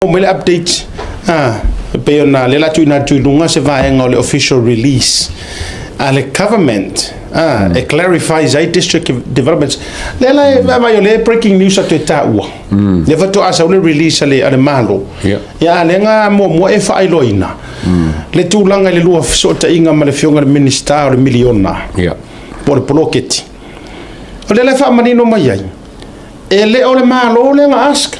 Mai le update e pei ona lea la tuuina atu i luga se vaega o le official release a le government e clarifies ai district developments lea la e vaai o le breaking news atu e taua lea faatoa sau le release a le Malo. Ia, a lea nga muamua e faailoaina le tulaga i le lua fesootaiga ma le afioga i le Minisita o le miliona po o le poloketi. O lea la e faamanino mai ai, e le o le Malo lea na ask.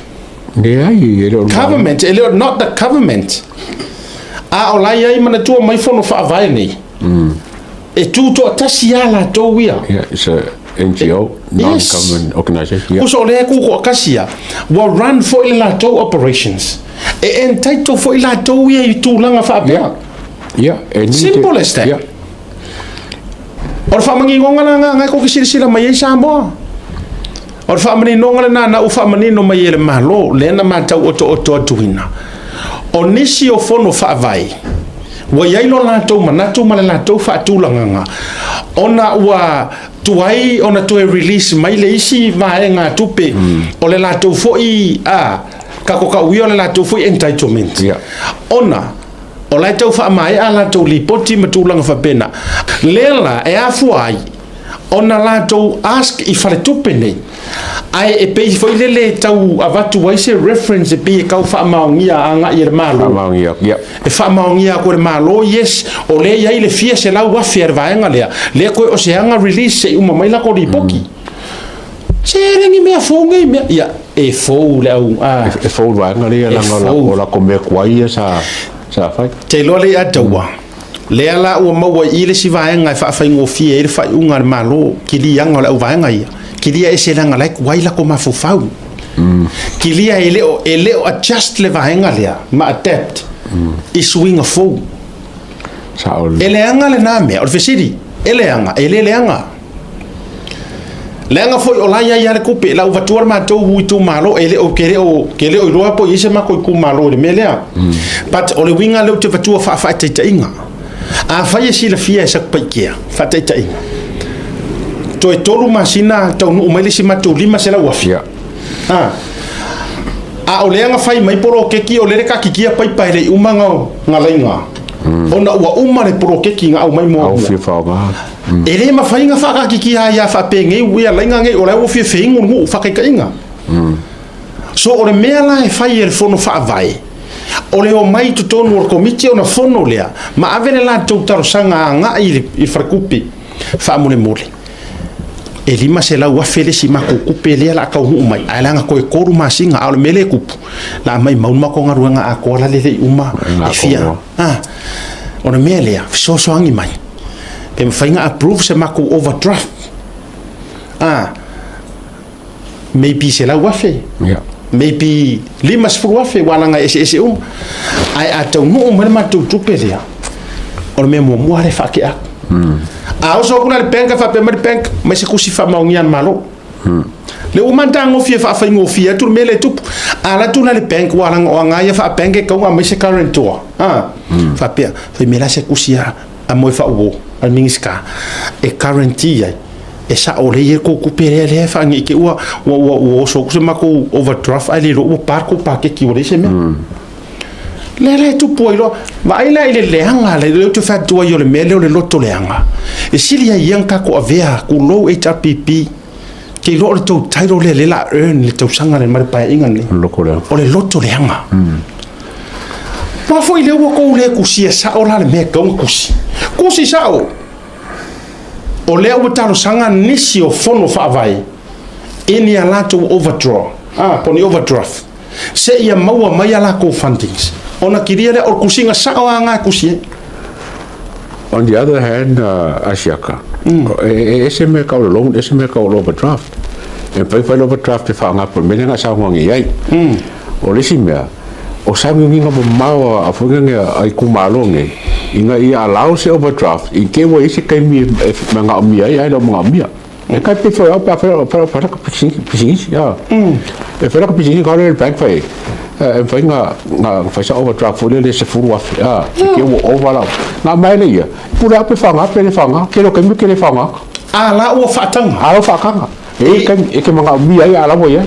Leai, e le o le government, e le o, not the government, a o la i ai manatua mai fono faavae nei e tu toatasi a latou ia. Yeah, it's a NGO, non-government organization. Uso o lea e tutoatasi a ua run foi le latou operations, e entitle foi latou ia i tulaga faapea. Yeah, and Simple as that. O le faamaninoga la nga ngai ko ke silasila mai ai Samoa. O le faamaninoga lena na ua faamanino mai e le Malo lea na matau otooto atuina. O nisi o fono faavae ua i ai lo latou manatu ma le latou faatulagaga ona ua tuai ona toe release mai le isi vaega tupe o le latou foi a kako kauia o le latou foi entitlement ona o la e tau faamaea a latou lipoti ma tulaga faapena. Lea la e afua ai ona latou ask i faletupe nei, ae e pei foi lele tau avatu ai se reference e pei e kau faamaonia agai e le Malo. Faamaonia. E faamaonia aku e le Malo, yes, o lea i ai le fia 100,000 a le vaega lea lea koe o se aga release se i uma mai lako lipoti. Se lengi mea fou nei mea ia e fou le au a. E fou le vaega lea E langa o fou. O la ko mea kuai ia sa fai. Te iloa le ia taua lea la ua maua i le si vaega e faafaigofie ai le faaiuga a le Malo kiliaga o le auvaega ia kilia ese leaga la e kuai lako mafaufau kilia e le o adjust le vaega lea ma adapt i suiga fou. Sa o E leaga lena mea o le fesili, e leaga e le leaga leaga foi o la ia ia le kupe la uvatua le matou itumalo e le o ke le o ke le o iloa po i se mako itumalo i le mea lea. But o le uiga lea ou te vatua faafaataitaiga, a fai e silafia e Satupaitea faataitaiga toe 3 masina taunuu mai le isi matou 500,000. A o lea na fai mai poloketi o lele katitia paipa e le i uma nga laiga ona ua uma le poloketi na aumai Au muamua. Fia whaonga. E le mafai na whaakatitia ai a whaapengei ua lainga nei o la ua fia feingu nuu whakaitaiga. So o le mea la e fai e le fono faavae o le o mai totonu o le komiti ona fono lea ma ave le latou talosaga agai i le falekupe faamolemole e 500,000 le isi matou tupe lea la taunuu mai, ae leaga toe 3 masina a o le mea lea e tupu la mai mau matou galuega atoa la le uma e fia o le mea lea fesoasoani mai pe mafai na approve se matou overdraft maybe 100,000, maybe 50,000 ua laga eseese uma, ae a taunuu mai le matou tupe lea o le mea muamua lea faatea atu. A oso atu la le bank faapea mai le bank mai se tusi faamaonia a le Malo le ua matagofie faafaigofie atu le mea lea e tupu. A alu atu la le bank ua laga o aga ia faa-bank e tau aumai se guarantor faapea fai mai la se tusi a moe faauo a le Minisita e guarantee ai e sao lea i ai kou tupe lea lea e faagei te ua ua ua ua oso atu se matou overdraft ae le iloa ua pa le kou paketi ua leai se mea. Lea la e tupu ai loa vaai la i le leaga le lea ou te fai atu ai o le mea lea o le loto leaga e sili ai ia na tatou avea tulou HRPP ke iloa o le tou title lea lea la earn le tausaga le ma le paeaiga lenei. Loko lea. O le loto leaga. Ma foi lea ua tou le tusia sao la le mea e tatau ona tusi. Tusi sao. O lea ua talosaga nisi o fono faavae i ni a latou overdraw, po o ni overdraft, seia maua mai a latou fundings. Ona kilia lea o le tusiga sao lava na e tusi ai. On the other hand, Asiaka, e ese mea kau le loan, ese mea kau le overdraft. E fai fai le overdraft e whaangapo, me nga saunga ai. O le isi mea, o saunga mamao a fuinga nge ai kumalo nge, inga ia allow se overdraft, i ke wa isi kaimi e manga o mia ai, ai lo manga o mia. E kai pe fai au pe fai fai fai ka pisingisi, ya. E fai ka pisingisi ka le bank fai. E fai nga fai sa overdraft fo le se furu afi. Ah, ke wo over la. Nga mai le ia. Pule au pe whanga, pe le whanga, ke lo kaimi ke le whanga. A la ua faataga. A lo whakanga. E kai e ke manga o mia ai ala wo ia.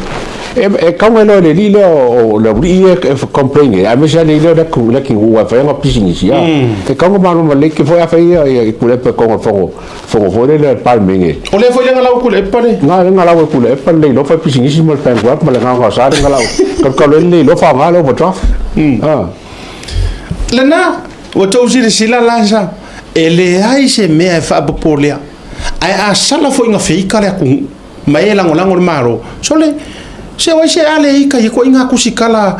E tau e loa le alii lea o le aualii ia e complain ai, aemaise lava le alii lea o le atunuu aua e fai ana pisinisi, a. E tatau ona malamalama lelei te foi a fai ia Tuilaepa i totonu o le fono, fono foi lele a le Palemene. O lea foi le galau o Tuilaepa le. Na le galau e Tuilaepa le leiloa fai pisinisi ma le bankrupt ma le gaogaosa le galau. Talu talu ai le leiloa faaaoga le overdraft. A. Lena, ua tou silasila la sa, e leai se mea e faapopolea, ae a sala foi ina feika le atunuu ma e lagolago le Malo, sole, se o ai se a le ika i ituaiga tusitala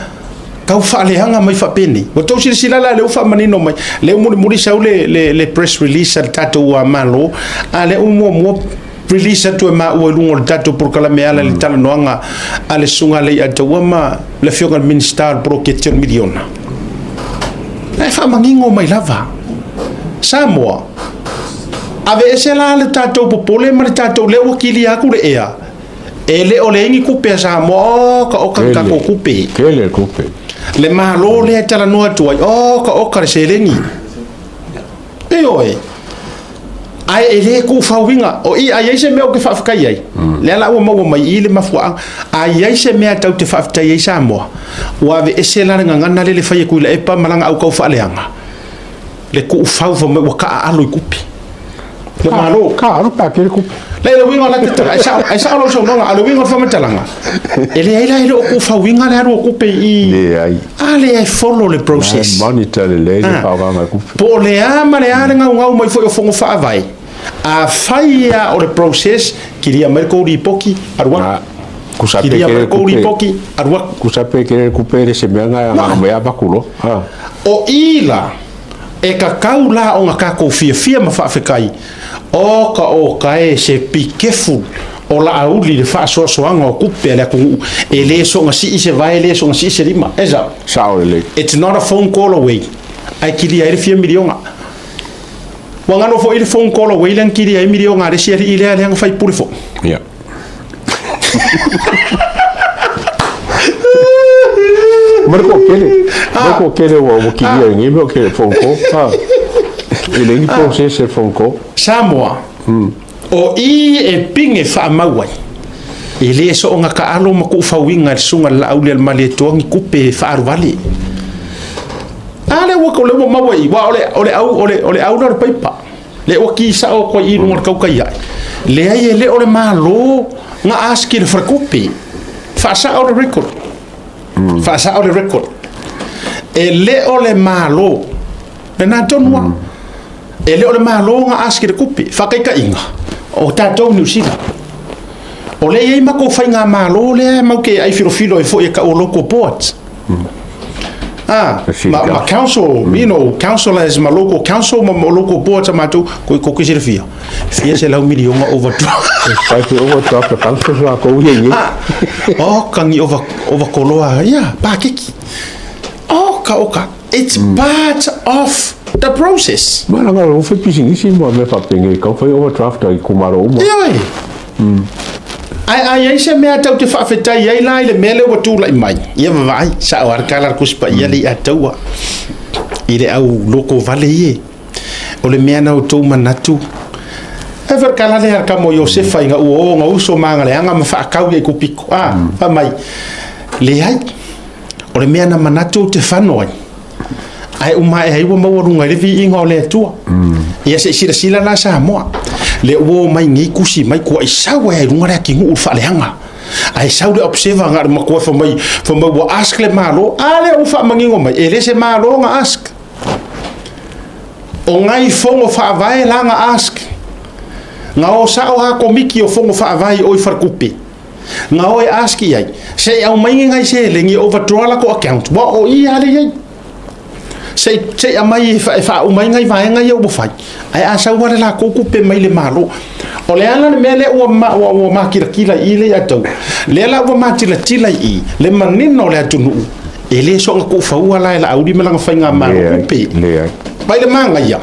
tau faaleaga mai faapenei. Ua tou silasila la lea ua faamanino mai, lea ua mulimuli sau le, le, le press release a le tatou Malo, a lea ua muamua release atu e maua i luga o le tatou polokalame e ala i le talanoaga a le Susuga Leiataua ma le Afioga i le Minisita o le poloketi o le miliona. E faamanino mai lava. Samoa, aveese la le tatou popole ma le tatou lea ua kilia atu le ea, e le o leai ni tupe a Samoa, oka oka le tatou tupe. Tele le tupe. Le Malo lea e talanoa atu ai, oka oka le seleni. Ioe. Ae e le tuufauina. O i, a i ai se mea ou te faafetai ai, lea la ua maua mai i i le mafuaaga, a i ai se mea tatou te faafetai ai Samoa, ua aveese la le gagana lea le fai e Tuilaepa ma lana autau faaleaga, le tuufau fai mai ua taaalo i tupe. Le Malo. Taaalo pe a tele tupe. Le uiga o la te ai sao, ai sao lau saunoaga, a o le uiga o le faamatalaga, e leai la e le o tuufauina le alu o tupe i i. Leai. A lea e follow le process. E monitor lelei le faaaogaina o tupe. Po o le a ma le a le gaugau mai foi o fono faavae, afai lava o le process, kilia mai le tou lipoti, alu atu. Kilia mai le tou lipoti, alu atu. Tusa pe tele le tupe e le se mea na e agaga mai avatu loa. O i la, e tatau la ona tatou fiafia ma faafetai, oka oka e se be careful o Laauli i le faasoasoaga o tupe a le atunuu, e le soona sii se vae, e le soona sii se lima. E sao? Sao lelei. It's not a phone call away, ae kilia ai le fia miliona. Ua galo foi le phone call away lea na kilia ai miliona a le isi alii lea, lea na faipule foi. Yeah. Ma le toatele, ma le toatele ua kilia i nei mea o ke phone call. Ha. E leai ni process e phone call. Samoa, o i e pine faamau ai, e le soona taalo ma tuufauina e le susuga i le Laauli a le Malietoa ni tupe e faaaluvale. A lea ua, lea ua maua i, aua o le, o le au, o le, o le au lea o le paipa. Lea ua ki sao atu ai i luga o le tautai ae. Leai e le o le Malo na ask i le faletupe. Faasao le record. Faasao le record. E le o le Malo. Lena tonu lava. E le o le Malo na ask i le tupe. Faataitaiga, o tatou Niu Sila. O lea e i ai matou faigamalo lea e matou te aifilofilo ai foi e tau o local boards. Ah, ma council, you know, councillors ma local council ma local boards a matou, ko ko ke silafia. Fia selau miliona overdraft. Fai pe overdraft le council la ko ia ia. Ah, oh, kangi over over koloa, ia, pakiki. Oh, ka oka. It's part of the process. Ma langa o fai pisinisi mo me fa penge ka fai overdraft ai kumaro uma. Ioe. Ae a i ai se mea tou te faafetai ai la i le mea lea ua tulai mai, ia vavaai, sao lava le tala a le Tusi Paia le Ataua i le au lokovale ie. O le mea na outou manatu, e foi le tala lea a le tama o Iosefa ina ua o ona uso ma agaleaga ma faatau ia i Kupiko, a, fai mai, leai, O le mea na manatu ou te fano ai, ae uma ae ai ua maualuga ai le viiga o le Atua. Ia se i silasila la Samoa, lea ua o mai nei tusi mai tuai sau ai i luga le atinuu le faaleaga. Ae sau le observer na o le matua fai mai, fai mai ua ask le Malo, a lea ua faamanino mai, e le se Malo na ask. O nai fono faavae la na ask. Na o sao lava komiti o fono faavae i o i Faletupe. Na o e ask i ai, se i aumai ni nai seleni e overdraw latou account, ua o i lava lea i ai. Se i, se i aumai e faauma ai nai vaega ia ua fai, ae a sau lava le latou tupe mai le Malo. O le a la le mea lea ua, ua, ua matilatila i i lea ia te au? Lea la ua matilatila i i le manino o le atunuu, e le soona tuufaua la e Laauli ma lana faigamalo tupe. Leai. Mai le manaia.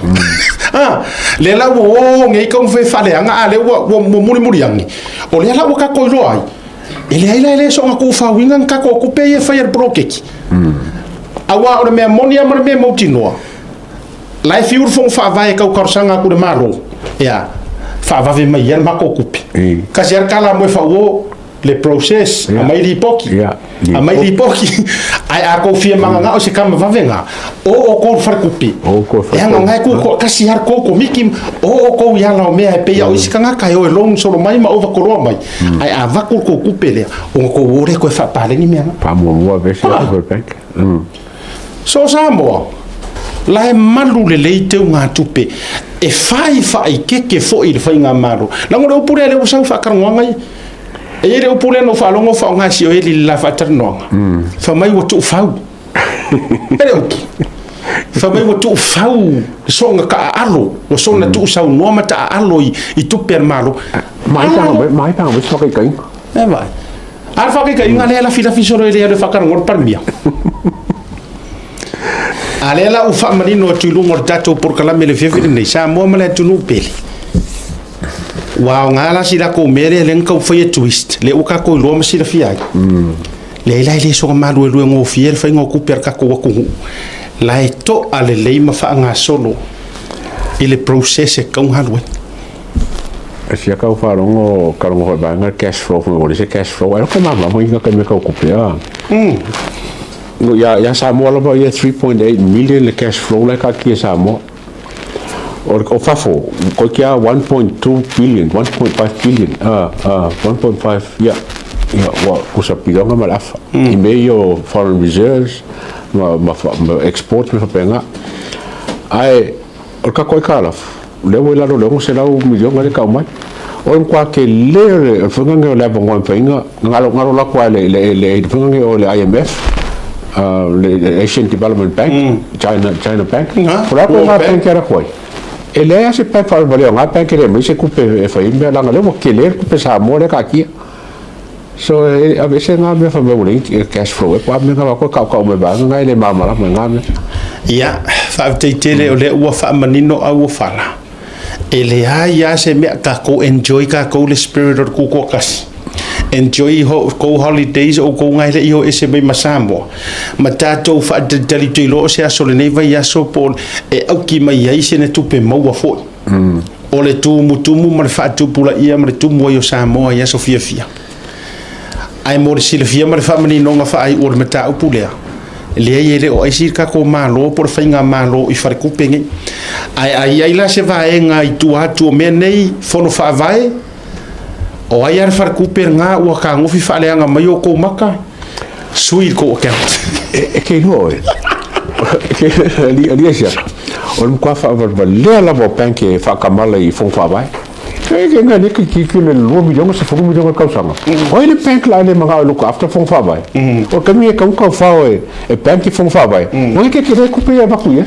Ah, lea la ua o nei taumafai e faaleaga, a lea ua, ua, ua mulimuli ane. O lea la ua tatou iloa ai, e leai la e le soona tuufauina ni tatou tupe ia e fai e le poloketi. Aua o le mea moni lava ma le mea mautinoa, la e fiu le Fono Faavae e tau talosaga atu i le Malo, ia, faavave mai ia le matou tupe. Kasi lava le tala mo e fauo. Le process, aumai lipoti, aumai lipoti. Ae a tou fia mananao i se tama vavega, o outou i le falekupe, leaga o na e tu toatasi lava le tou komiti, o outou i ala o mea e pei lava o isi tagata e o e loan solo mai ma ovatoloa mai, ae a avatu le tou tupe lea, ona tou o lea toe faapaleni mea na. Faamuamua aveese atu le bank. So Samoa, la e malu lelei teugatupe e fai faaikeke foi i le faigamalo. Leaga o le upu lea, lea ua sau faatalanoaga ia. E i ai le upu lea na ou faalogo o faaaoga e si oe i le la faatalanoaga. Fai mai ua tuufau. E le upu. Fai mai ua tuufau le soona taaalo, ua soona tuusaunoa ma taaalo i tupe a le Malo. Mai panga mai se faakaitaiga. E vai. A le faakaitaiga lea e lafilafi solo e le alu e faatalanoa le Palemia. A lea la ua faamanino atu i luga o le tatou polokalame i le afiafi lenei, Samoa ma le atunuu pele. Ua aoga la si latou mea lea lea na tau faia twist, lea ua tatou iloa ma silafia ai. Leai la e le soona maluelue gofie le faiga o tupe a le tatou atunuu. La e to'a lelei ma faagasolo i le process e tatau ona alu ai. E fia kau faalogo kalogo foi vaega cash flow foi ua leai se cash flow ai o ke malamalama i ka mea kau tupe a. Ia Samoa lava ia 3.8 million le cash flow la e kaatia e Samoa. O fafo, koe a 1.2 billion, 1.5 billion, 1.5, ia, ia, ua kusa piliona ma le afa. I mea ia o foreign reserves, ma exports ma faapena. Ae, o le tatou aitalafu, lea ua i lalo o le 600 miliona lea e tau mai. O le matua tele o le faiga lenei o le avanoa e mafai ona galo atu lava i le faiga lenei o le IMF, le Asian Development Bank, China Bank. O le a ituaiga bank e alu atu ai? E leai lava se bank faalevalea o na bank e le aumai se tupe e fai ai mea, leaga o lea ua tele le tupe Samoa lea e taatia. So e aveese na mea fai mai ua leai cash flow e po o a mea na avatu e tautau mai vaega na e le malamalama i na mea. Ia, faafetai tele o lea ua faamanino auofala. E leai lava se mea, tatou enjoy tatou le spirit o le tutoatasi. Enjoy tou holidays o outou na e le i o ese mai ma Samoa. Ma tatou faatalitali tuiloa o se aso o lenei vaiaso po o e auki mai ai sina tupe maua foi. O le tumutumu ma le faatupulaia ma le tumu ai o Samoa i aso fiafia. Ae mo le silafia ma le faamaninoga faaiu o le mataupu lea, leai e le o aisi le tatou Malo po o le faigamalo i falekupe nei. Ae a i ai la se vaega i tua atu o mea nei, fono faavae, o ai lava le falekupe lena ua tagofi faaleaga mai outou maka, sui le tou account. E te iloa oe, alii Asiata, o le matua faavalevalea lava o bank e faatamala i fono faavae. E ke ngai le ki ki le 2 miliona, 10 miliona le tausaga. O ai le bank la e le manao e look after fono faavae? O le taimi e tau taufao e bank i fono faavae, ngai ke ke le kupe ia avatu ia.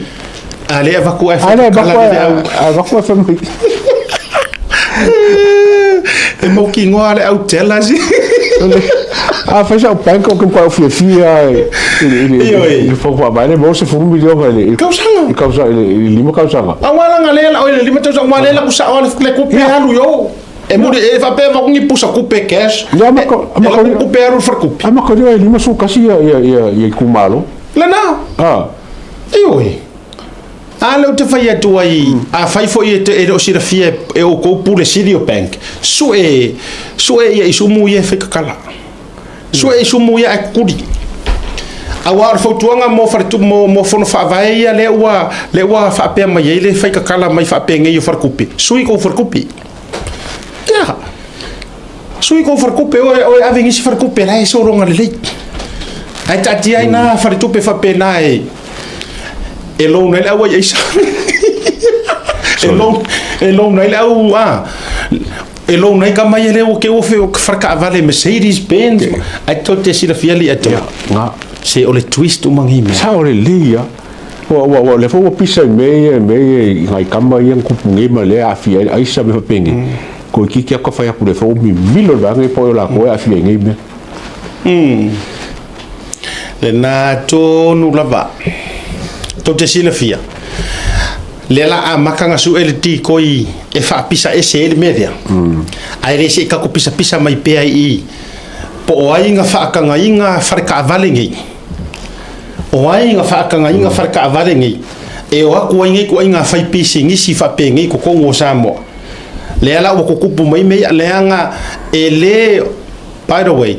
A le avatu ae A le avatu le au. A avatu ae fai mai. E mautinoa le au tela si. A fai sau bank o ke matua fiafia i le fono faavae le maua 10 miliona i le Tausaga. I tausaga, i le 5 tausaga. Aua laga lea la, oi le 5 tausaga, aua lea la ku sao le kupe alu i o. E muli e faapea avatu ni pusa kupe cash. Ia, ma E la ku kupe alu i le falekupe. A ma e 51 ia itumalo. Lena. Ah. Ioe. A lea ou te fai atu ai, afai foi e le o silafia e outou pule sili o bank, sue, sue ia isumu ia e fai kakala. Sue isumu ia ae kukuli. Aua o le fautuaga mo faletupe, mo fono faavae ia lea ua faapea mai ai le fai kakala mai faapenei o falekupe, sui kou falekupe. Ia. Sui kou falekupe, oe ave i nisi falekupe la e sologa lelei. Ae taatia ai na faletupe faapena e loan ai le au ai aisa. E loan ai le au a e loan ai tama ia lea ua te ua falekaavale Mercedes Benz. Ae tou te silafia alii atoa. Se o le twist uma nei mea. Sao lelei lava. Ua lea foi ua pisa i mea ia, mea ia i nai tama ia na tupu nei ma lea e aafia ai le aisa ma mea faapenei. Toeitiiti lava ta fai atu lea foi ua mimilo le vaega lea po o latou e aafia i nei mea. Lena tonu lava. Tou te silafia, lea la amata na sue le tikoi e faapisa ese ai le mea lea. Ae le se i tatou pisapisa mai pea i i, po o ai na faatagaina faletaavale nei. O ai na faatagaina faletaavale nei e o atu ai nei ituaiga faipisinisi faapenei i totonu o Samoa. Lea la ua tutupu mai mea ia, leaga e le. By the way,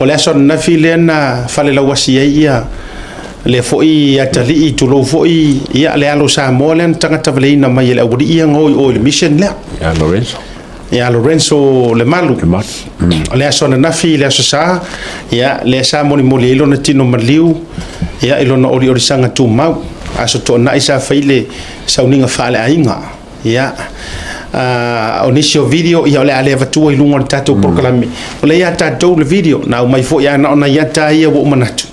o le aso ananafi lea na falelauasi ai ia lea foi atalii, tulou foi, ia le alo Samoa lea na tagatavaleina mai e le aualii ia na o i o i le mission lea. Ia Lorenzo. Ia Lorenzo Lemalu. Lemalu. O le aso ananafi, le aso Sa, ia lea sa molimoli ai lona tino maliu, ia i lona oliolisaga tumau. Aso Toonai sa fai le sauniga faaleaiga. Ia, o nisi o video, ia o le a le avatua i luga o le tatou polokalame. O lea ia tatou le video, na aumai foi a na o nai ata ia ua ou manatu,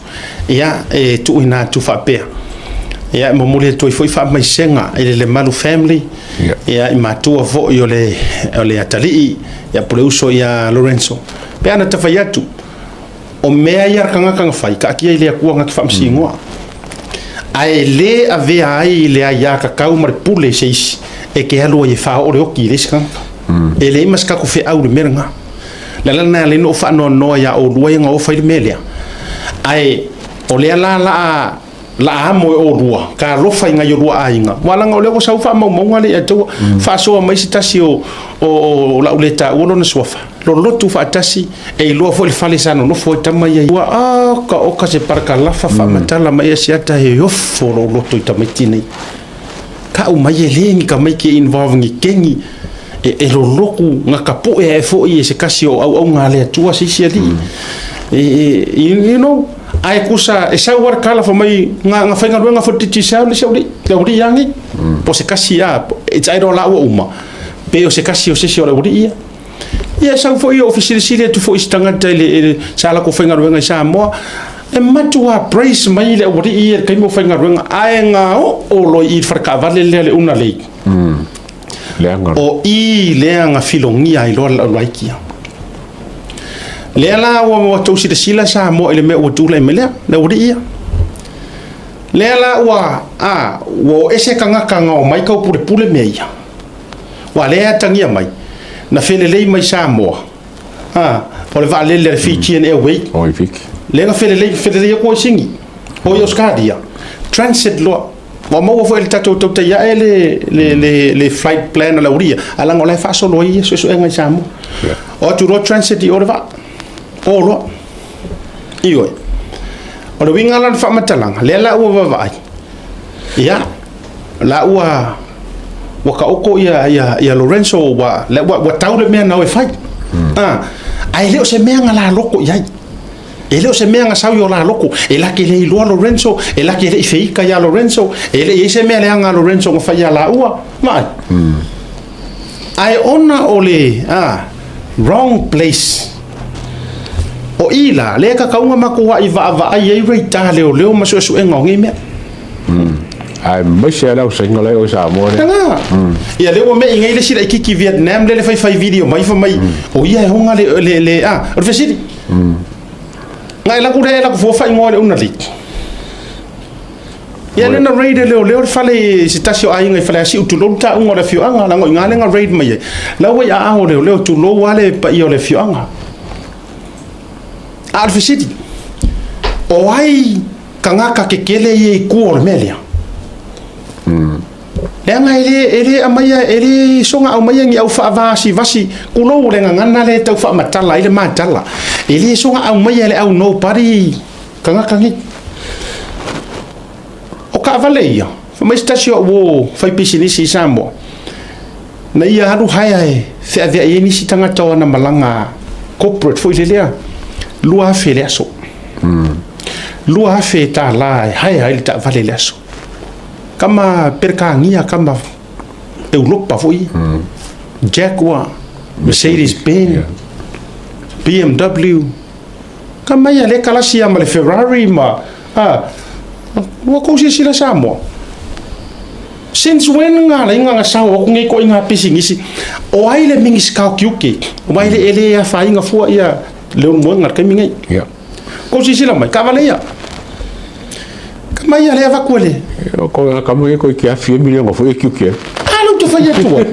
ia, e tuuina atu faapea. Ia, e momoli atu ai foi faamaisega i le Lemalu family, ia, i matua foi o le atalii, ia, po le uso ia Lorenzo. Pe ana tafai atu, o mea ia a le tagata na fai, taatia i le Atua na te faamasinoa. Ae le avea ai le aiatatau ma le pule i se isi e te alu ai e faaoo le oti i le isi tagata. E leai ma se tatou feau i le mea lena. O le ala lena e ala ai ona ou faanoanoa ia oulua ia na o fai le mea lea. Ae o lea la la la amo e oulua, talofa i nai olua aiga, aua leaga o lea ua sau faamaumauga lea ia te ua faasoa mai se tasi o lau le taua lona suafa, lolotu faatasi, e iloa foi le fale sa nonofo ai tama ia. Ua oka oka se parakalafa faamatala mai Asiata he ofo lou loto i tamaiti nei. Tau mai e le ni tamaiti e involve ni keni, e lolotu na tapue ae foi e se tasi o auauna a le Atua se isi alii. You know, ae kusa e sau lava le tala fai mai na faigaluega foi le Digicel le isi aualii, le aualii lava nei. Po o se tasi lava, it's either o laua uma, pe o se tasi o se isi o le aualii ia. Ia e sau foi ou fesilisili atu foi i se tagata i le sa latou faigaluega i Samoa, e matua praise mai le aualii ia i le taimi o faigaluega, ae na oo loa i i le faletaavale lea le Unalei. Leaga. O i lea na filogia ai loa le laulaiti ia. Lea la ua tou silasila Samoa i le mea ua tulai mai lea, le aualii ia. Lea la ua, a, ua o ese tagata na omai taupulepule mea ia. Ua lea e atagia mai, na felelei mai Samoa, a, o le vaalele a le Fijian Airway. Oi Fiti. Lea na felelei, felelei atu ai Sini, o i Ausetalia, transit loa. Ua maua foi e le tatou tautai ae le flight plan a le aualii ia, ae leaga o la e faasolo ai ia suesuega i Samoa. O atu loa transit i o le vaa, o loa. Ioe. O le uiga la o le faamatalaga, lea la ua vaavaai, ia, la ua ua taoto ia ia ia Lorenzo ua ua, ua tau le mea na o e fai. Ah, ae le o se mea na la loko i ai. E le o se mea na sau i o la loko. E la ke le iloa Lorenzo, e la ke le i feika ia Lorenzo, e le i ai se mea leaga a Lorenzo na fai ia laua. Vaai. Ae ona o le wrong place. O i la, lea e tatau ona matuai vaavaai ai reita leoleo ma suesuega o nei mea. Aemaise lava le ausaina la e o i Samoa lea. Tala. Ia lea ua mei nei le isi laitiiti Vietnam lea le faifai video mai fai mai o ia e hoga le le le a o le fesili. Na e laku lea e laku fua faaigoa i le una league. Ia lea na raid e leoleo le fale i se tasi o aiga i Faleasiu tulou le taauga o le afioaga leaga o i ina lea na raid mai ai. La ua i aao o leoleo tulou lava le paia o le afioaga. A o le fesili, o ai tagata tetele ia i tua o le mea lea? Leaga e le, e le aumaia, e le soga aumaia ni au faavasivasi, tulou le gagana lea e tau faamatala ai le matala. E le soga aumaia e le au nobody tagata nei. O taavale ia, fai mai se tasi o au uo faipisinisi i Samoa, na ia alu hire e feaveai ai nisi tagata o ana malaga corporate foi lelea, 2,000 le aso. 2,000 tala e hire ai le taavale i le aso. Kama Perekania, kama Europa foi ia. Jaguar, Mercedes Benz, BMW. Kama ia lea kalasi ia ma le Ferrari ma a ua kou silasila Samoa. Since when nga alai nga sao aku nei ko i ngā pisinisi o ai le Minisita o Tiute aua e le e le afaina fua ia Leulumoega i le taimi nei. Yeah. Kou silasila mai, taavale ia. Kama ia lea avatu e le. Ko kama ia ko i ke afi e miliona foi e tiute ai. A lea ou te fai atu ai,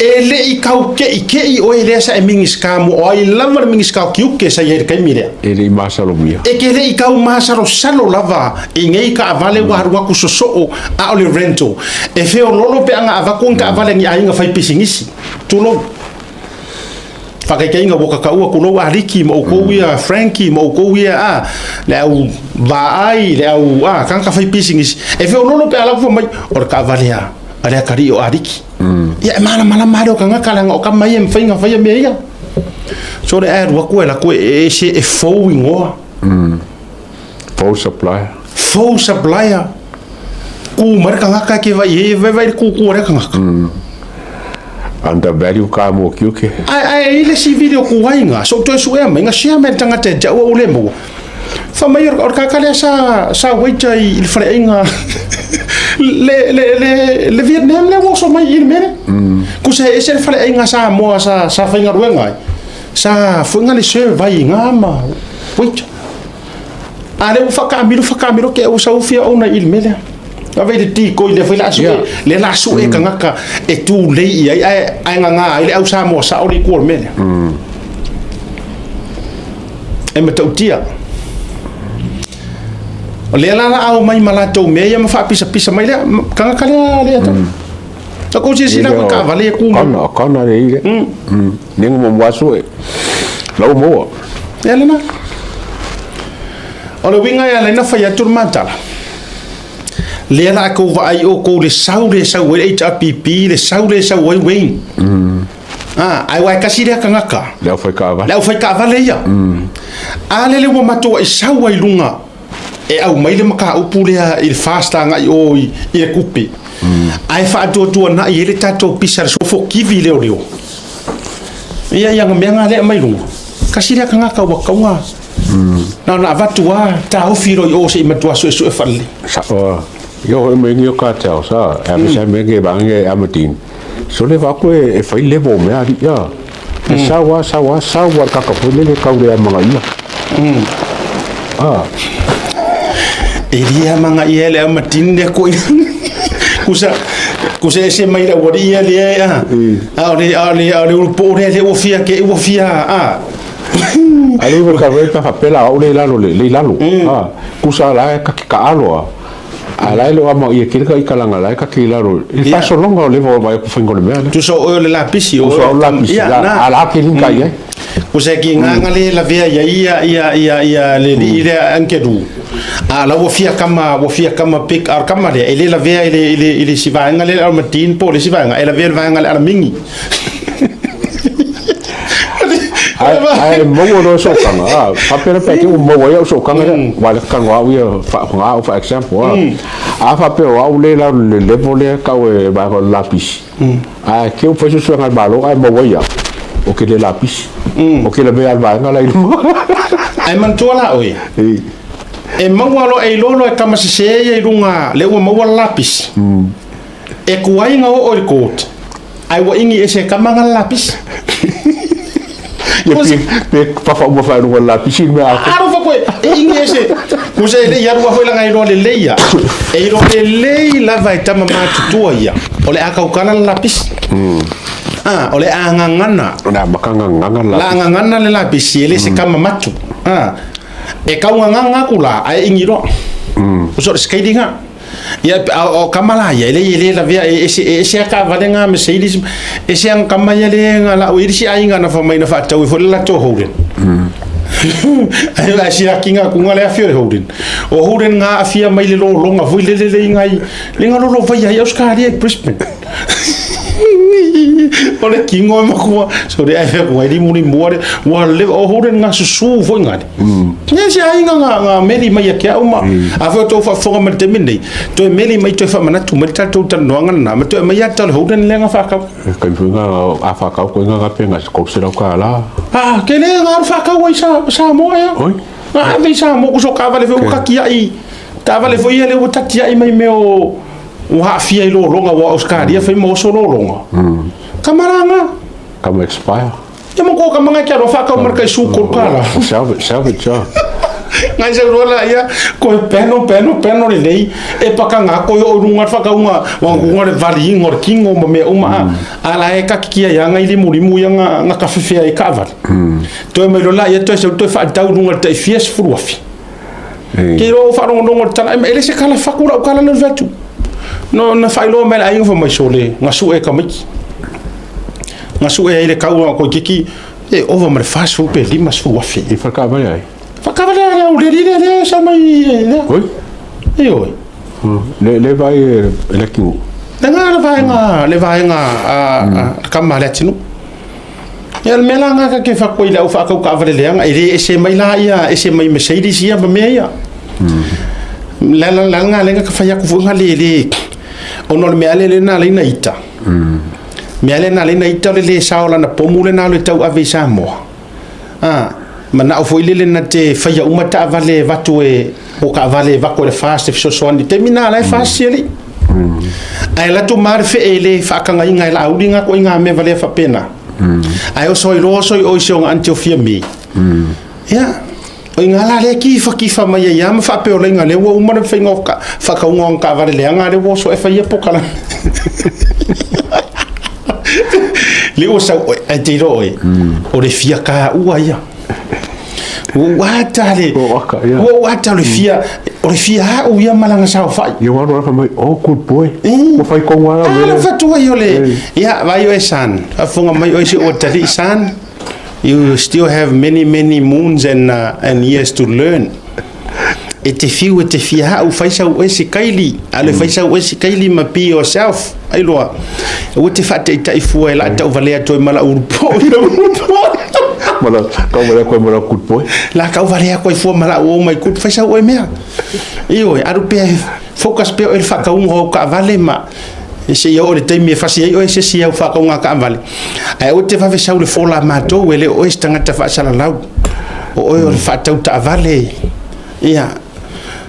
e le i tau keʻikeʻi oe lea sa e Minisita mo o ai lava le Minisita o Tiute sa i ai i le taimi lea. E le i masalomia. E te le i tau masalosalo lava i nei taavale ua alu atu sosoo a o le rental. E feololo pe a na avatu ni taavale a ni aiga fai pisinisi. Tulou. Faataitaiga ua tataua tulou Aliki ma outou ia Frankie ma outou ia a le au vaai le au a tagata fai pisinisi e feoloolo pe a alu atu fai mai o le taavale a a le atalii o Aliki. Ia e malamalama lava le o tagata leaga o tama ia e mafai ona faia mea ia. So le ae alu atu e alu atu e ese e fou igoa. Fou supplier. Fou supplier. Ku mai le tagata e te vaai i ai, vaai le kūkū a lea tagata. Undervalue ka mo tiute. Ae ae i ai le isi video tuai na, so toe suea mai, na share mai le tagata ia te au au le maua. Fai mai o le tagata lea sa sa waiter i le faleaiga le le le le Vietnam lea ua oso mai i le mea lea. Kusa e ese le faleaiga Samoa sa sa faigaluega ai. Sa foi na le serve ai i na ma waiter. A lea ua faataamilo faataamilo te ua sau fia ona i le mea lea. Ave i le tikoi lea foi la sue, lea la sue tagata e tulei i ai ae ae gaga ai le au Samoa sao le i tua o le mea lea. E matautia. O lea la la ao mai ma latou mea ia ma faapisapisa mai lea tagata lea lea tau. Ta kou silasila ko taavale e ku mai. Kana, kana le ile. Nenga mo mwaso e. Lau moa. Ia lena. O le uiga e ala ai ona fai atu le matala, lea la a kou vaai oukou le sau le sau ai le HRPP, le sau le sau ai Wayne. Ah, ai aua e tasi lea tagata. Le aufai taavale. Le aufai taavale ia. A lele ua matou ai sau ai luga e aumai le mataupu lea i le FAST agai o i le tupe. Ae faatuatuanai ai le tatou pisa le sofo kivi leoleo. Ia ia mea nga lea mai luga. Kasi lea tagata ua tauga. Na ona avatu a taofi loa i o se i matua suesue faalelei. Sa o yo hoi me ngi o ka tau sa a me sa me ngi ba ngi a matin. So le va ko e fai le bo me ari ya. E sa wa sa wa sa wa ka ka fo le le kau le manga ia. Ah. E lia manga ia le matin le ko kusa kusa ese mai la wari ia le a. A o le a le a le ulu po le le ua fia ke ua fia a. Ale ua ka wei ka whapela au le lalo le le lalo. Ah, kusa la ka ki ka aloa. A la le ama ia kile ka ikalanga la ka ki lalo. I fasolonga o le vo mai ku whaingo le mea le. Tusa o le lapisi o. Tusa o lapisi la a la ke linka ia. Kusa ki nganga le la vea ia ia ia ia ia le li le ankedu. A la ua fia kama ua fia kama pick ar kama le e le la vea i le i le i le sivaenga le al matin po le sivaenga e la vea le vaenga le ala mingi. Ae maua loa sokaga, a faapea la pe te ua maua ai au sokaga lea, aua le kanu au ia faaoga au for example, a. A faapea o au lea i lalo i le level lea e tau e vaega o le lapisi, ae te i ua fai suesuega a le Malo ae maua ai au, ou te le lapisi, ou te lavea i le vaega la i luga. Ae manatua la oe, e maua loa, e iloa loa e tama sese ia i luga lea ua maua le lapisi, e tuai ona oo i le court, Ai ua ingi ese kama nga lapisi. Ia pe pe pafa uma fa luga lapisi me a. Aro fa koe e ingi ese. Kusa e le aru foi langa iloa lelei ia. E iloa lelei lava e tama matutua ia. O le a kaukala le lapisi. Ah, o le a ngangana. Na makanga nganga la. La ngangana le lapisi e le se kama matu. Ah. E kau nganganga aku la ai ingi loa. Kusa o le skating a. Ia, a o kama la ia, e le e le lavea, e ese, e ese a taavale nga Mercedes, ese ang kama ia le nga lau, i le isi aiga na fai mai na faatau ai foi le latou Holden. Ai la siaki nga ku nga le afio le Holden. O Holden nga aafia mai le lologa foi lele le inga i, le nga lolo vai ai Australia i Brisbane. O le kingo e makua, so le ai fea ku ai limu limua le, ua leva, o Holden nga susu foi nga le. Ia se aiga nga nga meli mai ia ki a au ma a foi o tou faafofoga mai le taimi lenei, toe meli mai toe faamanatu mai le tatou talanoaga lena ma toe aumai ata o le Holden lea nga faakau. Kai foi nga a faakau koe nga pe nga 300 tala. Ah, ke le nga alu faakau ai sa Samoa ea. Oi. Nga ave i Samoa ku so taavale foi ua tatiai, taavale foi ia lea ua tatiai mai mea o ua aafia i lologa ua Australia fai ma oso lologa. Kamalanga. Kama expire. Ia ma ko ka manga kia roa whakau mar kai su ko kala. Salvage, salvage, ah. Ngai se roa la ia ko e peno peno peno le lei e paka ngā koi o runga whakaunga wa kunga le vali ingo le kingo ma mea uma a ala e kaki kia ia ngai limu limu ia ngā ngā kawhewhea i kaavale. Toe mai lola ia toe sau toe whaatau runga le tai fia sefulu afi. Ke roa o whaarongorongo le tala e le se kala whaku rau kala le vetu. No na whailoa mai le aiga wha mai sole ngā su e ka maiki. Nga sue ai le kau a koe kiki E ova ma le 40 pe 50,000. I faletaavale ai? Faletaavale a le au le alii lea lea e sau mai lea. Oi? Ioe. Le le vaai e le atunuu. Lena le vaega le vaega a le kama a le atunuu. Ia o le mea la lena ta te fai atu ai i le au faatau taavale leaga, e le ese mai la ia, ese mai Mercedes ia ma mea ia. Le ala lena lea na ta fai atu foi na le le ona o le mea lea lea na ala ai na ita. Mea lea na ala ai na ita o le le sao o lana pomu lena alu e tau ave i Samoa. A, manao foi lele na te faia uma taavale e avatu e, po o taavale e avatu e le FAST e fesoasoani i le taimi lena la e FAST alii. Ae alu atu ma le fee e le faatagaina e Laauli na ituaiga mea valea faapena. Ae oso ai loa oso i o i si ona aunty o Fiame. Ia, o i ina la lea e kifakifa mai ai lava ma faapeolaiga lea ua uma le faiga o faatauga o ana taavale leaga lea ua oso e fai ia polokalame. Lea ua sau oe, ae te iloa oe, o le fia taua ia. Ua ou ata le, ua ou ata o le fia, o le fia au ia ma lana saofai. Ia ua alu fai mai, oh good boy. Ua fai tonu lava mea. Ah, fatua i o le, ia, vaai oe son, faafofoga mai oe si ou atalii son. You still have many many moons and uh, and years to learn. E te fiu e te fia au fai sau oe se kaili, a le fai sau oe se kaili ma be yourself. Ai loa, ua te faataitai fua e laa tau valea atu ai ma lau ulupo i lau ulupo. Ma la tau valea atu ai ma lau good boy. La tau valea atu ai fua ma lau oh my good, fai sau oe mea. Ioe, alu pea focus pea oe i le faatauga o au taavale ma seia oo i le taimi e fasi ai oe se isi au faatauga taavale. Ae aua te vave sau i le fola a matou, e le o oe se tagata faasalalau. O oe o le faatau taavale. Ia,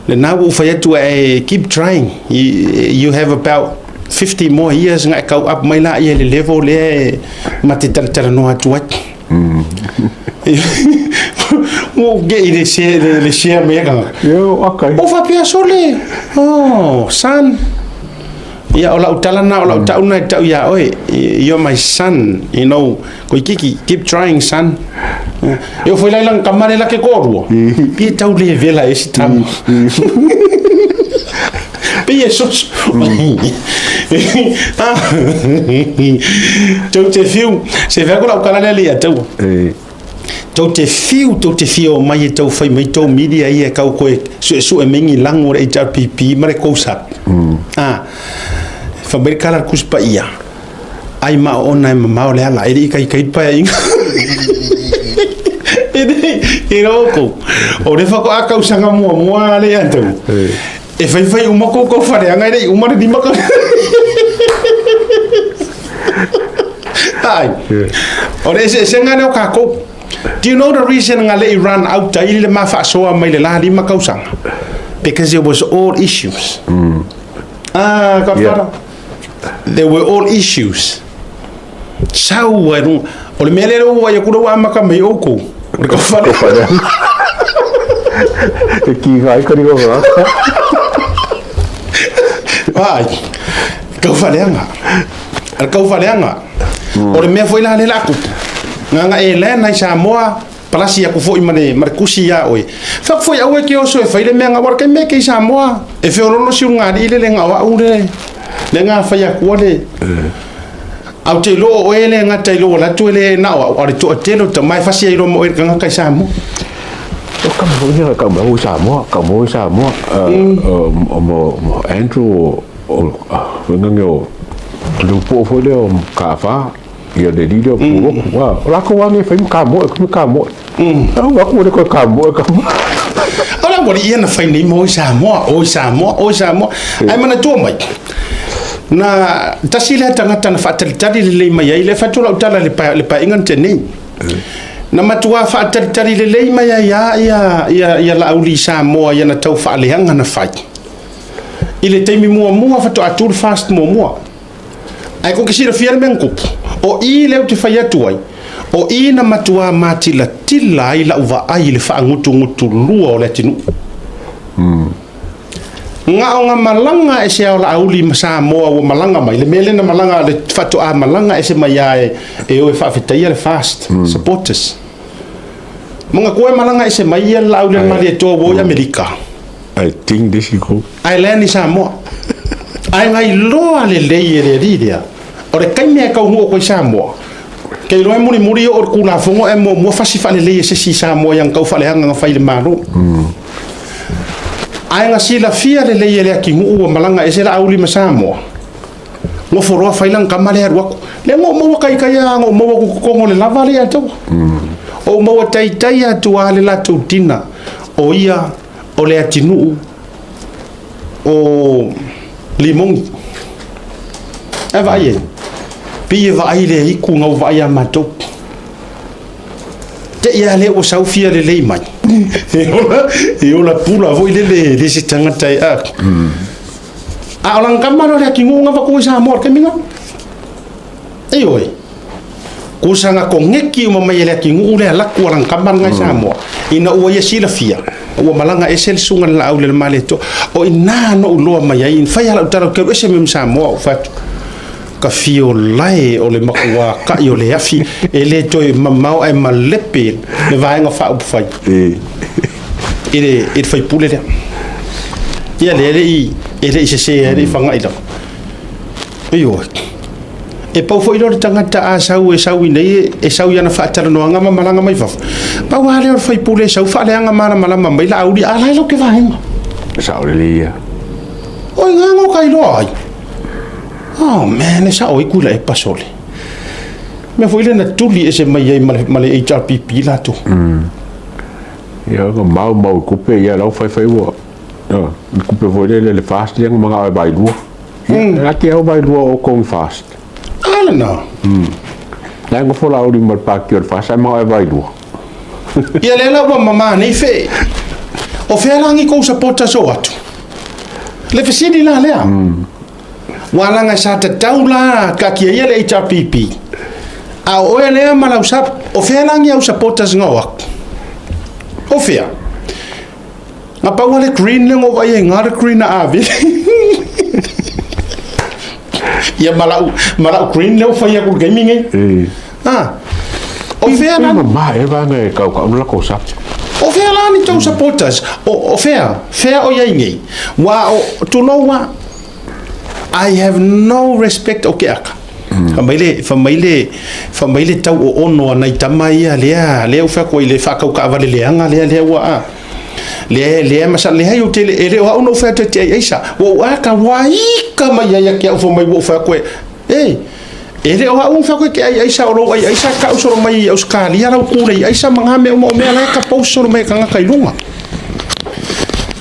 lena ua ou fai atu ae keep trying. You have about 50 more years na e kau up mai laia i le level lea e ma te talatalanoa atu ai. Ua ou ge'i le share, le share mai e tagata. Io, okay. Ua faapea sole. Oh, son. Ia, o lau tala na, o lau tau na e tau iā oe. You're my son, you know. Koikiki, keep trying, son. E oo foi la i lana tama lea la ke toalua, pei e tau le vela e si tama. Pei e soso. Tou te fiu, se fai atu lau tala lea le ia taua. Tou te fiu, tou te fia omai e tau fai mai tou media ia e kau koe suesue mai ni lago o le HRPP ma le COSAT. Ah, fai mai le kala a le Tusi Paia, ai ma ona e mamao le ala, e le i kaikai le paeaiga. E le i oukou, o le faatoa tausaga muamua lea ia te au, e faifai uma koukou faleaga e le i uma le 5 tausaga. Ai, o le eseesega lea o tatou. Do you know the reason na le i run out ai le ma faasoa mai le la 5 tausaga? Because it was all issues. Ah, Godfather. Yeah. They were all issues. Sau ai runga. O le mea lea ua vaai atu lea ua amata mai oukou. O le kaufale. E ki ngai ka riro ngā. Ai, kaufaleaga. O le kaufaleaga. O le mea foi la lea la tupu. Nganga e land ai Samoa, palasi aku foi ma le, ma le kusi iā oe. Fai atu foi aua e ke oso e fai le mea nga wara kai mea kei Samoa. E feololo si uluga alii le le nga o au le, le nga fai akua le. Au te iloa o oe le gata i lou alu atu e le na o au, a o le toatele o tama e fasi ai loa ma oe i le tagata i Samoa. O ka mea foi ka mea i Samoa, ka mea i Samoa, mo Andrew o, o, ngange o, le upo foi lea o Kaafa, ia le alii lea o Puloku, o lakou lava nei e fai ma kamoe, ma kamoe. Au aku le koe kamoe, kamoe. O le aualii ia na fai nei mo i Samoa, o i Samoa, o i Samoa. Ae manatua mai, na tasi lea tagata na faatalitali lelei mai ai, lea e fai atu lau tala i le paeaiga na tea nei. Na matua faatalitali lelei mai ai lava ia, ia, ia Laauli i Samoa i ana tau faaleaga na fai. I le taimi muamua faatoa tu le FAST muamua. Ae kou te silafia le mea na tupu, o i lea ou te fai atu ai, o i na matuā matilatila ai lau vaai i le faagutugutulua o le atunuu. Na o na malaga ese a o Laauli ma Samoa ua malaga mai, le mea lea na malaga, le faatoa malaga ese mai lava e o e faafetaia le FAST supporters. Manatua e malaga ese mai ia le Laauli a le Malietoa ua o i Amerika. I think this is good. Ae land i Samoa. Ae na iloa lelei e le alii lea, o le taimi e taunuu atu ai Samoa, Ke iloa e mulimuli oo le Tulafono ae muamua fasi faalelei e se isi i Samoa i ana tau faaleaga na fai i le Malo. Ae na silafia lelei e le atinuu ua malaga ese Laauli ma Samoa, nofo loa fai lana tama lea alu atu. Lea na ou maua taitai lava, na ou maua atu i totonu o le lava lea ia te au. Ou maua taitai atu lava le latou dinner, o ia o le atinuu o Limoni. Ae vaai ai, pei e vaai le itu na ou vaai ia matou. Te i a lea ua sau fia lelei mai. E ola, e ola pula foi lele le se tagata e a. A o lana tama lea o le atinuu na avatu i Samoa i le taimi lena. Ioe. Kusa na koneki uma mai e le atinuu le alaku a lana tama lena i Samoa. Ina ua ia silafia, ua malaga ese le susuga i le Laauli a le Malietoa. O i ina na ou iloa mai ai, fai lava lau tala ou te alu ese mai ma Samoa ou fai atu, ka fio lae o le matua kai o le afi e le toe mamao ae malepe le vaega faaupufai i le i le faipule lea. Ia lea e le i sese e le i faga'i lava. Ioe. E pau foi lea o le tagata a sau e sau i nei e sau i ana faatalanoaga ma malaga mai fafo. Pau lava lea o le faipule e sau faaleaga malamalama mai Laauli, a la e lau te vaega. E sao lelei ia. O i ina ka iloa ai. Oh man, e sao ai Tuilaepa sole. Mea foi lea na tuli ese mai ai ma le HRPP latou. Ia, na maumau i tupe, ia lau faifai ua, i tupe foi lele le FAST lea na manao e vailua. Ia, e te au vailua o outou i FAST. A lena. La e nofo Laauli ma le pati o le FAST ae manao e vailua. Ia lea la ua mamā nei fe. O fea la ni kou supporters o atu? Le fesili la lea. Ua laga sa tatau la taatia ia le HRPP. A o oe lea ma lau sap, o fea la ni au supporters nga o atu? O fea? Na pau le green le ngo vai nga le green a ave. Ia ma lau green le o fai aku le gaming ai. Ah. O fea la Ma e vaega e kaukau na lakou sap. O fea la ni tou supporters? O fea? Fea o iai nei? Ua o tulou a I have no respect o ke aka. Fa mai le, fa mai le, fa mai le tau o ono a nai tama ia lea, lea u fai atu ai le whaakau kaavale leaga lea, lea ua a. Lea, lea masa, lea i o tele, e le o au na u fai atu e te ai aisa. Ua u aka, ua ika mai ai a ke au fa mai ua u fai atu e, e, e le o au u fai atu e te ai aisa o lou ai aisa ka u solo mai i Australia lau kule i aisa ma ngā mea uma o mea la e ka pau solo mai e kangaka i lunga.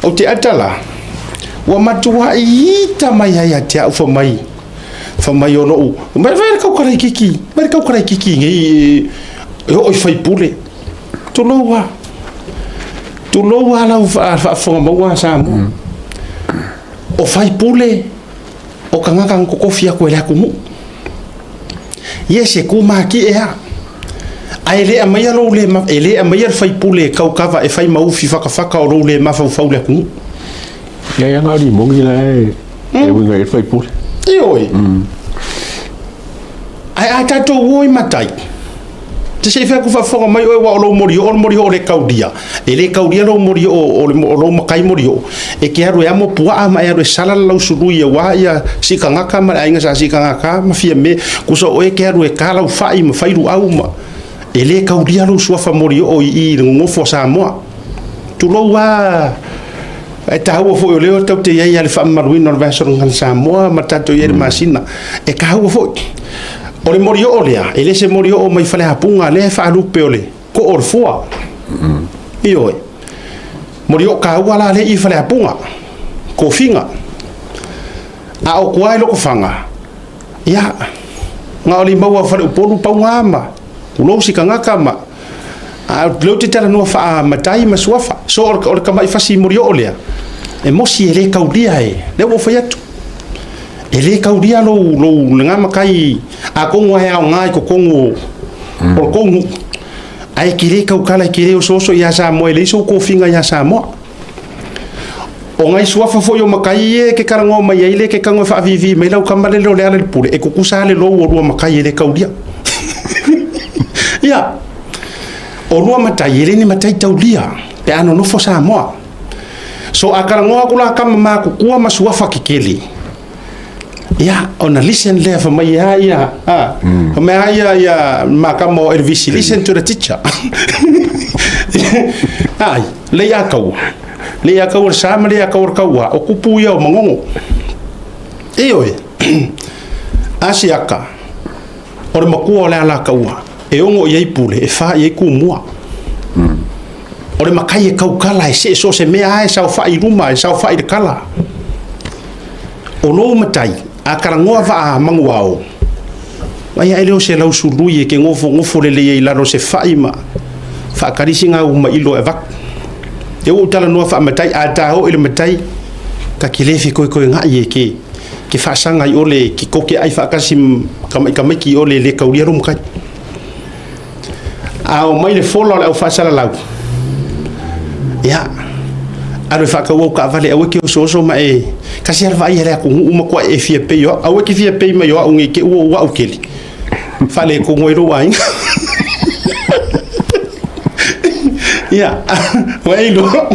O te ata la, ua matuai ita mai ai ia te au fa mai, fa mai o lou, mai vai le kaukalaikiki, mai le kaukalaikiki nei e oo i faipule. Tulou a, tulou a lau faafofoga maua a Samoa. O faipule, o tagata na totofi atu e le atunuu. Yes, e tu matie a. Ae le aumaia lou le e le aumaia le faipule e kaukava e fai ma ufi fakafaka o lou le mafaufau i le atunuu. Ia ia na o limoni la e e uiga i le faipule. Ioe. Ae a tatou o i matai, te se i fai atu faafofoga mai oe aua o lou molioo o le molioo le kaulia. E le kaulia lou molioo o lou matai molioo, e te alu e amo puaa ma e alu e sala le lausului aua ia sikagata ma le aiga sa sikagata ma Fiame. Kusa o oe e te alu e ta lau fai ma fai luau ma e le kaulia lou suafa molioo i i le nonofo a Samoa. Tulou lava, e taua foi o lea tatou te i ai i le faamamaluina o le Vaiaso Gagana Samoa ma tatou i ai i le masina, e taua foi. O le molioo lea, e le se molioo mai Faleapuga, lea e faalupe o le koo o le fua. Ioe. Molioo taua la lea i Faleapuga, tofiga. A o tua i Lotofaga, ia, na o le maua o Faleupolu pauga ma tulou sikagata ma a o lea ou te talanoa faamatai ma suafa. So o le tamai fasi molioo lea, e mosi e le kaulia e, lea ua ou fai atu. E le kaulia lou, lou lena matai, atonu lava e aoga i totonu o le tou nuu, ae e te le tautala, e te le osooso ia Samoa, e leai sou tofiga ia Samoa. O nai suafa foi o matai ia e te talanoa mai ai, lea e te tago e faavivi mai lau tama lele o Lealailepule, e tutusa lava le lou o lua matai e le taulia. Ia, o lua matai e le ni matai taulia pe a nonofo Samoa. So a talanoa atu la tama matutua ma suafa kekele, Ia, ona listen lea fai mai a ia, a, fai mai a ia, ia makama o Elvisi, listen to the teacher. Ai, lei a kaua. Lei a kaua le sa ma lei a kaua le kaua, o kupu ia o Magogo. Ioe, Asiata, o le makua o le Alataua, e 6 i ai pule, e 4 i ai kumua. O le matai e taukala e see so o se mea lava e saofai i luma, e saofai i le kala. O lou matai, a talanoa vaa manuao, ai ae lea o se lausului e ke nofonofo lelei ai i lalo o se fai ma faatali sina uma ilo e avatu. E ua ou talanoa faamatai, a ta oo i le matai, ta te le fetoetoegai e ke ke faasaga i ole ke koke ai faatasi kamaikamaiki i ole le taulia lou matai. A o mai le fola o le au faasalalau, ia, alu e faatau au taavale, aua e te osooso ma e tasi lava le vaai a le atunuu matua e fia pei o au. Aua e te fia pei mai o au nei te ua ou au tele, faaletonu ai lou aiga. Ia, ua e iloa.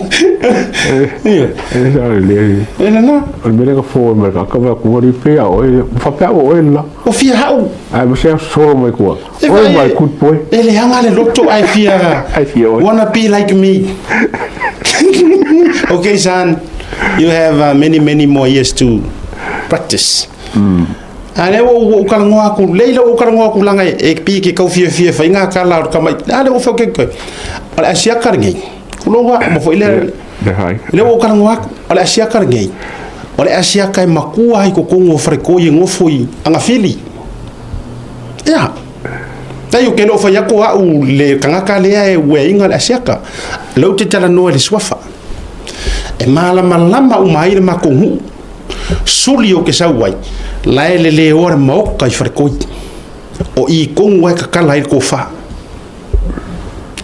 Ia. E sa le. E lena. O le mea lea ka fō mai ka ka ku ri pe a oe, faapea o oe la. O fia hau. Ai mo se solo mai kua. E Oh my good boy. E leaga le loto ai fia. Ai fia oe. Wanna be like me. Okay, son. You have many, many more years to practice. A lea ua ou talanoa aku, lei lea ua ou talanoa aku laga e pi ke kau fiafia e fai ngā kala o le tama, a lea ua fai ke koe. O le asiaka lenei, kulou a, ma foi lea, Le hai. lea ua ou talanoa aku, o le asiaka lenei, o le asiaka e makua ai totonu o Faletoi e nofo i Agafili. Ia, tai o ke le o fai atu au le tagata lea e ueaina le asiaka, lea ou te talanoa i le suafa. E malamalama uma ai le matou nuu, suli o ke sau ai, la e leleoa le maoka i Faletoi. O i tonu ai tatala ai le tofa.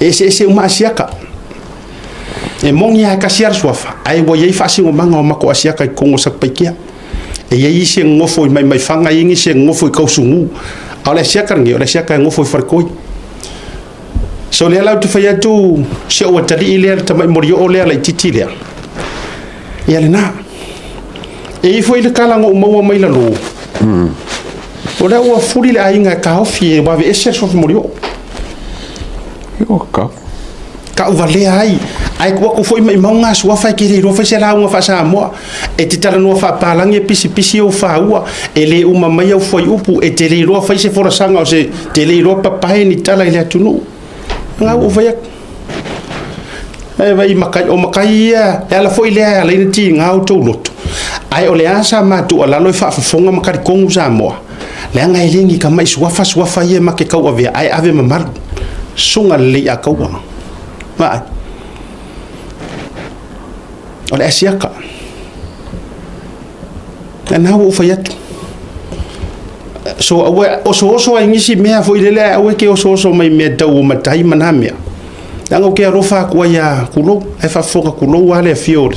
E eseese uma asiaka. E moni lava e tasi lava le suafa, ae ua i ai faasinomaga o matou asiaka i totonu o Satupaitea. E i ai isi e nonofo i Maimaifaga, e i ai nisi e nonofo i Kausugu. A o le asiaka lenei, o le asiaka e nofo i Faletoi. So lea la ou te fai atu, si ou atalii lea, le tamai molioo lea laitiiti lea, ia lena. E i ai foi le tala na ou maua mai lalo, o lea ua fuli le aiga e taofi e aveese le suafa molioo. O ka. Tauvalea ai, ae tuu atu foi maimau ngā suafa e te le iloa fai se lauga faa-Samoa. E te talanoa faapalagi e pisipisi ou faua, e le uma mai au fuaiupu, e te le iloa fai se folasaga o se te le iloa papae ni tala i le atunuu. Ngā ua ou fai atu. E vai makai, o makai ia, e ala foi lea e ala ai ona tiga outou loto. Ae o le a sa matou alalo e faafofoga ma talitonu Samoa, leaga e le ni tamai suafa suafa ia ma te tauavea, ae ave mamalu. Susuga lelei a taua. Vaai. O le asiaka. Lena ua ou fai atu. So aua osooso ai nisi mea foi lele ae aua e te osooso mai mea tau o matai ma na mea. Leaga ou te alofa atu ai ia Kulou, ae faafofoga Kulou lava le afio o le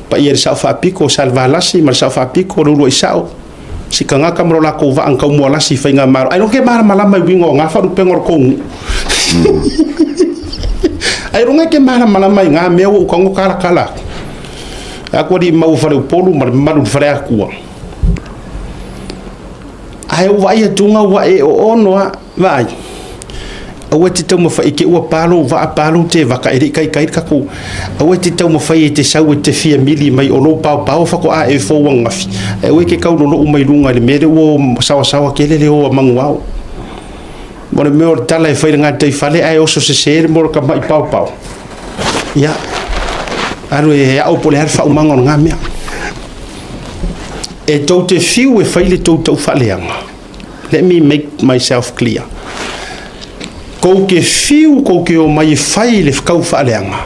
paia i le Sao Faapito, o Salevalasi ma le Sao Faapito, o le Uluaisao, si tagata ma lo latou vaa na taumualasi i Faigamalo. Ailoga ke malamalama i uiga o na faalupega o le tou nuu. Ailoga e ke malamalama i na mea ua ou tago talatala atu. Aku alii mau o Faleupolu ma le mamalu i le Faleatua. Ae ou vaai atu ua e oono lava, vaai, aua e te taumafai i te ua pa lou vaa, pa lou tevaka e le i taitai le tatou, aua e te taumafai e te sau e te fia mili mai o lou paopao faatoa e fou ananafi, ae aua e te taulolou mai luga i le mea lea ua sawasawa tele le o a manuao. O le mea o le tala e fai i le gataifale ae oso sese le mea o le tamai paopao. Ia, alu e ao po o le a le faaumaga o lena mea. E tou te fiu e fai le tou taufaaleaga. Let me make myself clear. Kou te fiu kou te omai e fai le taufaaleaga,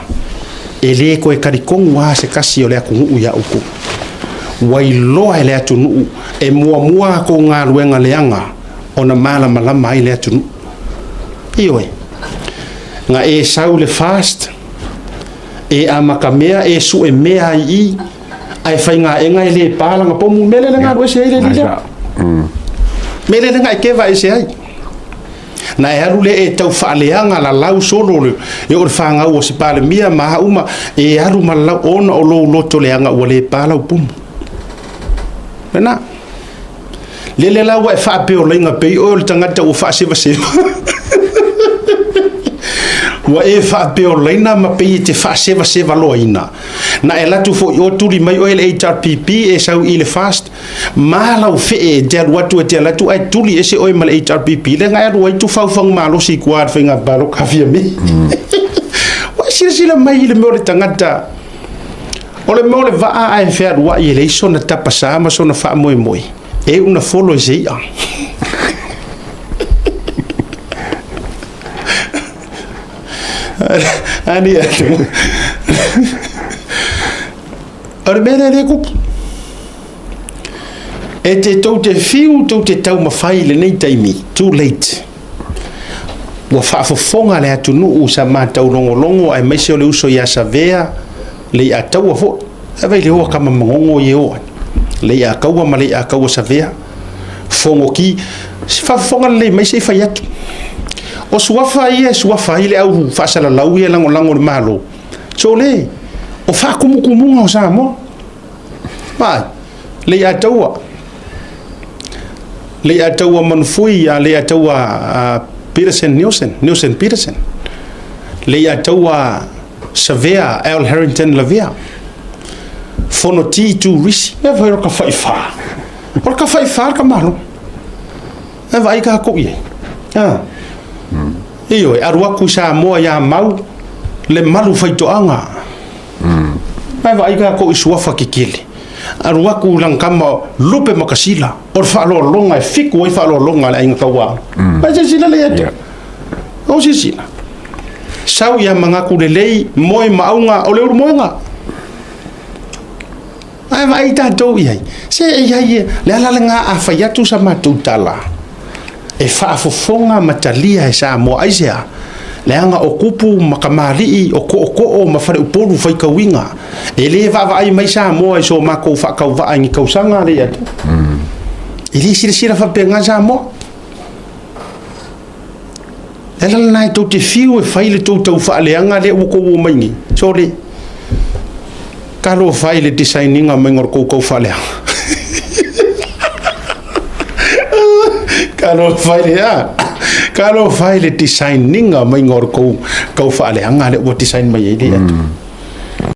e le toe talitonu lava se tasi o le atunuu iā outou. Ua iloa e le atunuu e muamua a tou galuega leaga ona malamalama ai le atunuu. Ioe. Na e sau le fast, e amatamea, e suemea ai i i, ae faigaega e le pa lana pomu. Mea lea na alu ese ai le alii lea. Mea lea na e keva ese ai. Na e alu lea e tau faaleaga lalau solo le, e o le fanau o se Palemia ma a uma, e alu ma lalau ona o lou loto leaga ua le pa lau pomu. Lena. Lele la ua e faapeolaina pei oe o le tagata ua faasevaseva. Ua e faapeolaina ma pei e te faasevasevaloaina. Na e alu atu foi o tuli mai oe le HRPP e sau i le FAST ma lau fee e te alu atu e te alu atu ae tuli ese oe ma le HRPP lea na e alu ai tufaufau malosi i tua i le faiga palota Fiame. Ua e silasila mai i le mea o le tagata o le mea o le vaa ae fealuai e leai sona tapasā ma sona faamoemoe e una folo i se i'a. Ani atu. O le mea lea lea kupu. E te tou te fiu tou te taumafai i lenei taimi, too late. Ua faafofoga le atunuu sa mataulogologo aemaise o le uso ia Savea, Leiataua foi. Ae vai le oa kama magogo i e oa. Leiataua ma Leiataua Savea. Fogoki. Se faafofoga lelei mai se i fai atu. O suafa ia e suafa ai le au faasalalau ia e lagolago i le Malo. Sole, o faakumukumuga o Samoa. Vaai, Leiataua. Leiataua Manufui, a Leiataua Peterson Nielsen, Nielsen Peterson. Leiataua Savea Al Harrington Lavea. Fonoti Turisi. E vai o ka whaiwhā. O ka whaiwhā ka malo. E vai ka ko ia. Ah. Ioe, alu aku i Samoa iā Mau, le malu faitoaga. Ae vaai tatou i suafa kekele. Alu aku i lana tama Lupe Makasila, o le faaaloaloga e fiku ai faaaloaloga a le aiga tauā. Ae silasila lelei atu. O silasila. Sau ia manatu lelei, moe ma auga o le ulumoega. Ae vaai tatou i ai, se e i ai, le ala lena a fai atu sa matou tala, e faafofoga ma talia e Samoa. Aisea? Leaga o kupu ma kamali'i, o tootoo ma faleupolu faitauina. E le vaavaai mai Samoa i so matou faatauvaa i ni tausaga le atu. E le silasila faapena Samoa. Le ala lena e tou te fiu e fai le tou tau faaleaga lea ua tou omai nei. Sole. Talofa i le design ina mai o le tou tau faaleaga. Talofa i le a. Talofa i le design ina mai o le tou tau faaleaga lea ua design mai ai le atu.